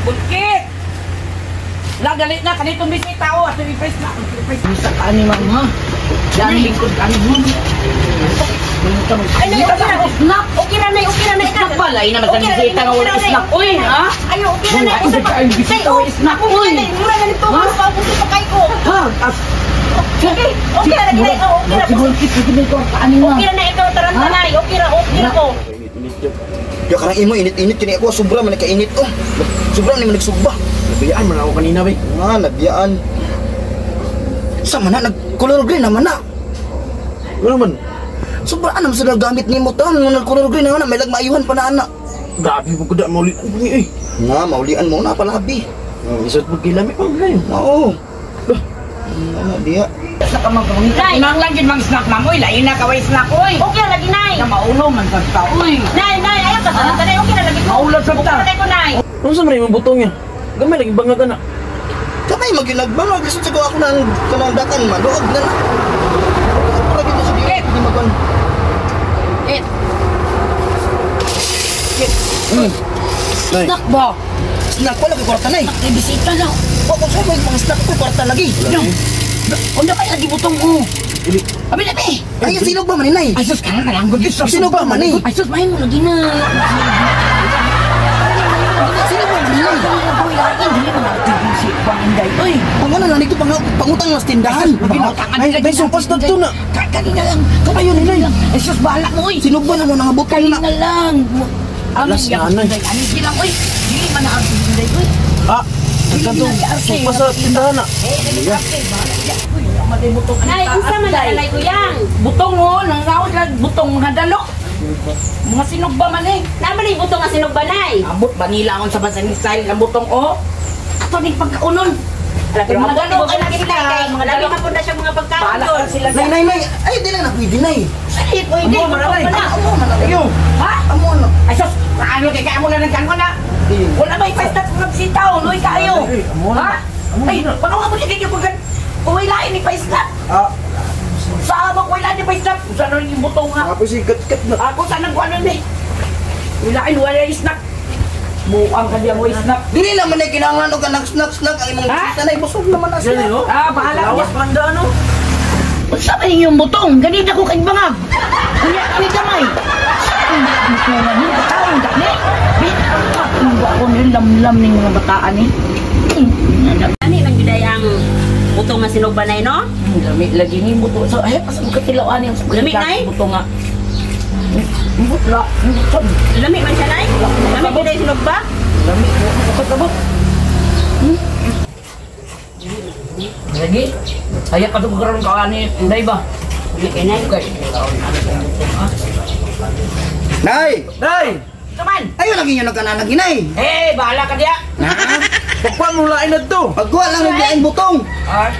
Bulkit! La, dali na, kanitong bisita, oh. Ato i-press na. Bisa ka ni ma'am, ha? Yan, lingkod ka ni ma'am. Ay, nay, okay ra. Snack! Okay ra, nay, okay ra, nay. Snack ba? Lain naman sa Okay ra, bisita nga okay wala ra, nay. snack. Uy, ha? Ayo, okay ra, nay. Wala, Usa pa. ay, bisita, Nay, oh, wala snack, okay ra, uy. nay. Mura na nito, Ha? pa, gusto pa kay ko. Ha? As... Okay, okay ra, nay. Oh, okay ra. Si Bulkit, sige na ito ang kaani mo. Okay ra na ikaw taranta, Ha? nay. Okay ra ko. Ya karang imo init-init kini ako sobra man kainit oh. Sobra ni man nagsugba. Nabiyaan man ako kanina bay. Nga nabiyaan. Sa man na nag color green naman na. Wala man. Sobra na sa gamit nimo taon mo nag color green naman na may lagmaayuhan pa na ana. Grabe mo kuda maulian ko ni eh. Nga maulian mo na palabi. Isot mo kilami pa ngayon. Oo. Ano diya? Sa ka magpamangita. Nay. Inang lang yun mang snack, ma'am. Uy, lain na kaway snack, uy. Okay ra lagi, nay. Na maulo man sa ta, uy. Nay, nay, ayaw ka taranta, nay. Okay ra lagi ko. Maulo sa Okay ta. ra kay ko, nay. Ano sa maraming butong niya? Gamay lagi bangag ana. Kamay magilagba lisod sa ko ako nang kanang dakan maluog na na. Para dito sa diya di magon. Eh. Nay. Snack ba? Snack wala kay kwarta nay. Kay bisita na. Wa ko sa mga snack ko kwarta lagi. No. Kung na kay lagi butong ko. Dili. Abi labi. Ay sinog ba man nay? Ay sus, kanan ka lang. Sino ba man eh? Ay sus, mahin mo lagi na. Sino ba man nay? Dili man si Panginday. Uy, Pangano lang dito pang pangutang mas tindahan. Ay, may sumpas na to na. Kanina lang. Kapayo nila lang. Ay sus, bahala mo uy. Sinog ba na mo nga butong Kanina na? lang. Alas na, anay. Ani silang uy. Dili man na ang Inday uy. Ah, nagkanto sumpas sa tindahan na. Eh, dili arte, bahala siya. Uy, amatay butong. Nay, unsa man na, nay kuyang? Butong oh, nangaon lang butong mga dalok. Mga sinugba man eh. Naman ni butong nga sinugba, nay. Abot banila on sa bansang style ang butong oh. Ato ning pagkaunon. Ala, pero Mga mga dalok dalok na lagi sila, sila kay mga lagi dalok. man po na siya mga pagkaon Bahala doon. ka sila. Nay nay nay, ay di lang na pwede nay. Salit, oy, di. Amo, maranay. Wala. Amo man na. Ayo. Ha? Amo na. Ay sus, paano kay kaya mo na ng kanwa na? Wala ba ipastat ng sitaw, luy kayo. Ay, amo na. Ha? Amo Ay, na. pagawa mo kay kay pagkan. Uy, lain ni paislat. Ah, Sa amo ko lain ni paislat. Usa na yung butong ha. ako si kat-kat na. Ako sa nang kuan ni. Uy, lain wala yung snack. Buang ka diya mo snack. Dili naman nay kinahanglan og kanang snack snack ang imong Ha? bisita nay busog naman na Yan siya. oh. Ah, bahala ka. Lawas panda ano? Unsa man inyong butong? Ganito ko kay bangag. Unya kami gamay. Butongan ni bataon gani. Bit ako ni lamlam ning mga bataan ni. Ani man gyud ay ang butong nga sinugba, nay, no? Lami lagi ni buto. So ay pasang katilawan yang Lami, nay? buto nga. Butla, butla. Lami man siya, nay. Lami gyud ay sinugba. Lami mo kabot. Lagi. Kaya ka karon ka ani, inday ba? Lami kay nay. Okay. Nay, Nay, Tuman. ayo lagi nyo nagkananag inay. Eh, bahala ka diya. Na? pagkuan mo lain na to. Pagkuha lang og diyan butong. Ah,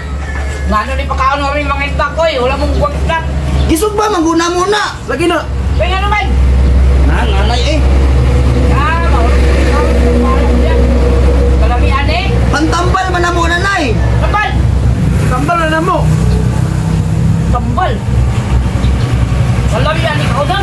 ngano ni pakaon kami mga isda ko eh. Wala mong kuwang isda. Gisog ba mangguna muna. Lagi na. Kaya nga naman. Na nanay eh. Ah, mahulog ka rin. Kalamian eh. Pantambal man na muna nay. Tambal! Tambal na na mo. Tambal! Kalamian eh. Kao na.